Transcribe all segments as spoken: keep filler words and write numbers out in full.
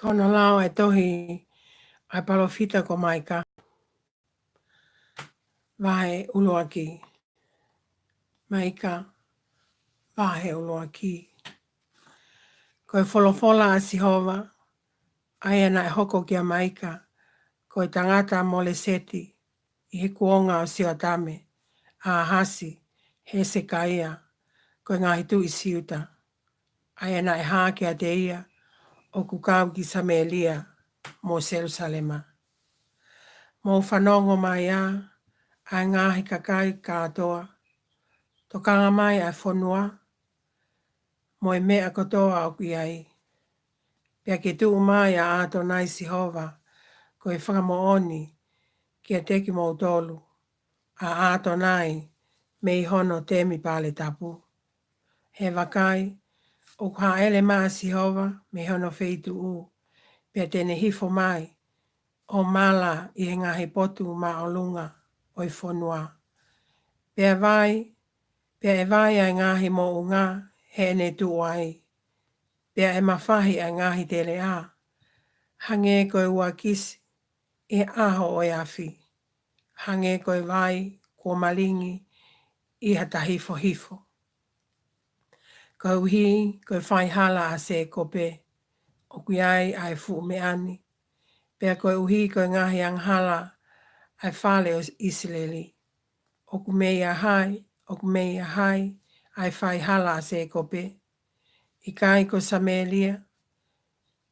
Ko hono lau ʻa e tohi ʻa e palōfita ko Maika. Vahe ʻuluaki. Maika, vahe ʻuluaki. Ko e folofola ʻa Sihova, ʻa ia naʻe hoko kia Maika, ko e tangata Moleseti, ʻi he kuonga ʻo Sioatame, ʻAhasi, Hesekaia, ko e ngaahi tuʻi Siuta, ʻa ia naʻe hā kiate ia ʻoku kau ki Samēlia mo Selusalema. Mou fanongo mai ā, ʻa e ngaahi kakai kātoa, tokanga mai ʻa e fonua, mo e meʻa kotoa ʻoku ʻi ai. Pea ke tuʻu mai ʻa ʻAtonai Sihova, ko e fakamoʻoni kiate kimoutolu, ʻa ʻAtonai mei hono temipale tapu. He vakai, ʻoku hāʻele mai ʻa Sihova mei hono feituʻu, pea te ne hifo mai ʻo mala ʻi he ngaahi potu māʻolunga ʻo e fonua. Pea vai, pea ʻe vai ʻa e ngaahi moʻunga heʻene tuʻu ai, pea ʻe mafahi ʻa e ngaahi teleʻa, hangē ko e uakisi ʻi he ʻaho ʻo e afi, hangē ko e vai kuo malingi ʻi ha tahifohifo. Koeʻuhi ko e faihala ʻa Sēkope, ʻoku ʻi ai ʻa e fuʻu meʻa ni, pea koeʻuhi ko e ngaahi angahala ʻa e fale ʻo ʻIsileli. ʻOku meia hai, ʻoku meia hai ʻa e faihala ʻa Sēkope? ʻIkai ko Samēlia?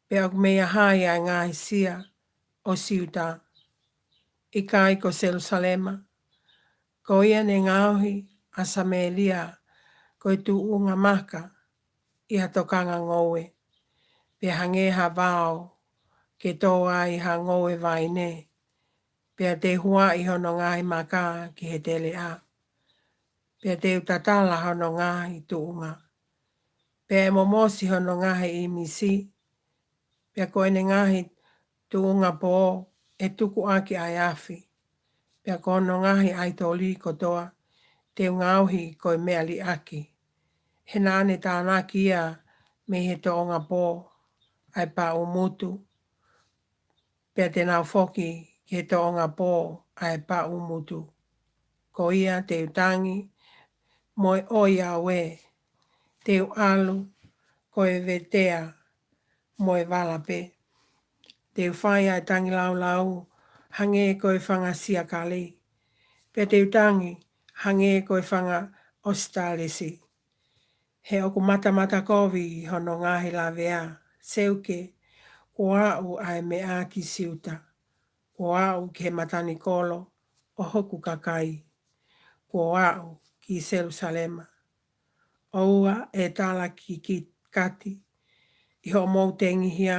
Pea ʻoku meia hai ʻa e ngaahi sia ʻo Siuta? ʻIkai ko Selusalema? Ko ia ne ngaohi ʻa Samēlia ko e tuʻunga maka ʻi ha tokanga ngoue, pea hangē ha vao ke tō ai ha ngoue vaine, pea te u huaʻi hono ngaahi maka ki he teleʻa, pea te u tatala hono ngaahi tuʻunga. Pea ʻe momosi hono ngaahi ʻīmisi, pea ko ʻene ngaahi tuʻunga pō ʻe tukuʻaki ʻa e afi, pea ko hono ngaahi ʻaitoli kotoa te u ngaohi ko e meʻa liʻaki. He naʻa ne tānaki ia mei he toʻonga pō ʻa e paʻumutu, pea te nau foki ki he toʻonga pō ʻa e paʻumutu. Ko ia te u tangi mo e ʻoiauē, te u ʻalu ko e vetea mo e vala pē. Te u fai ʻa e tangilaulau hangē ko e fanga siakale, pea te u tangi hangē ko e fanga ʻositalesi. He ʻoku matamata kovi hono ngaahi lavea. Seuke, kuo aʻu ʻa e meʻa ki Siuta, kuo aʻu ki he matanikolo ʻo hoku kakai, kuo aʻu ki Selusalema. ʻOua ʻe tala ki, ki kati ʻi hoʻomou tengihia,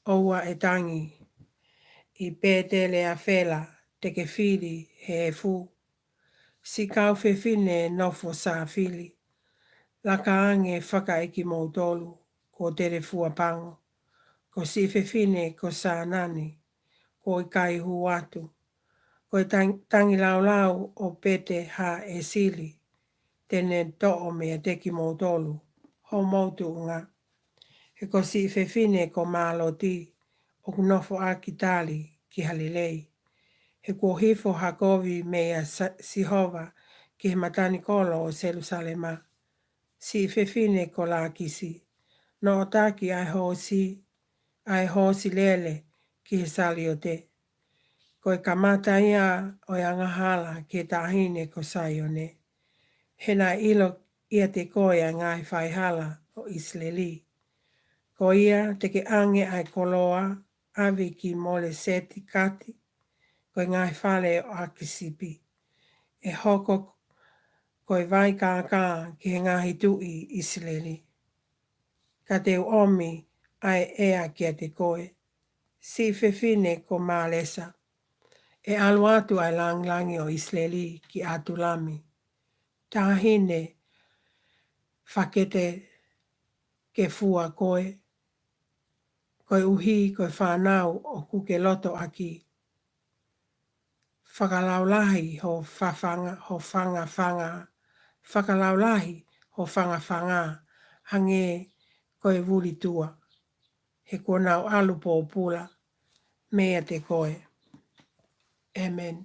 ʻoua ʻe tangi. ʻI Peteleafela te ke fili he efu, siʻi kau fefine nofo Sāfili. Laka ange fakaekimoutolu, kuo telefua pango. Ko siʻi fefine ko Sānani, kuo ʻikai hū atu. Ko e tang-, tangilaulau ʻo Pete Hāʻesili te ne toʻo meiate kimoutolu hoʻomou tuʻunga. He ko siʻi fefine ko Māloti ʻoku nofoʻaki tali ki ha lelei. He kuo hifo ha kovi meia Sa-, Sihova ki he matanikolo ʻo Selusalema. Siʻi fefine ko Lākisi, noʻotaki ʻa e hoosi, ʻa e hoosi lele ki he saliote. Ko e kamata ia ʻo e angahala ki he taʻahine ko Saione. He naʻe ʻilo ʻiate koe ʻa e ngaahi faihala ʻo ʻIsileli. Ko ia te ke ʻange ʻa e koloa, ʻave ki Moleseti Kati, ko e ngaahi fale ʻo ʻAkisipi. ʻE hoko ko e vai kākā ki he ngaahi tuʻi ʻIsileli. Ka te u ʻomi ʻa e ʻea kiate koe, siʻi fefine ko Mālesa. ʻE ʻalu atu ʻa e langilangi ʻo ʻIsileli ki ʻAtulami. Taʻahine fakete ke fua koe, koeʻuhi ko e fānau ʻoku ke loto ʻaki. Fakalaulahi ho fafanga, ho fangafanga, fakalaulahi ho fangafanga, hangē ko e vulitua. he kuo nau ʻalu pōpula meiate koe. ʻĒmeni.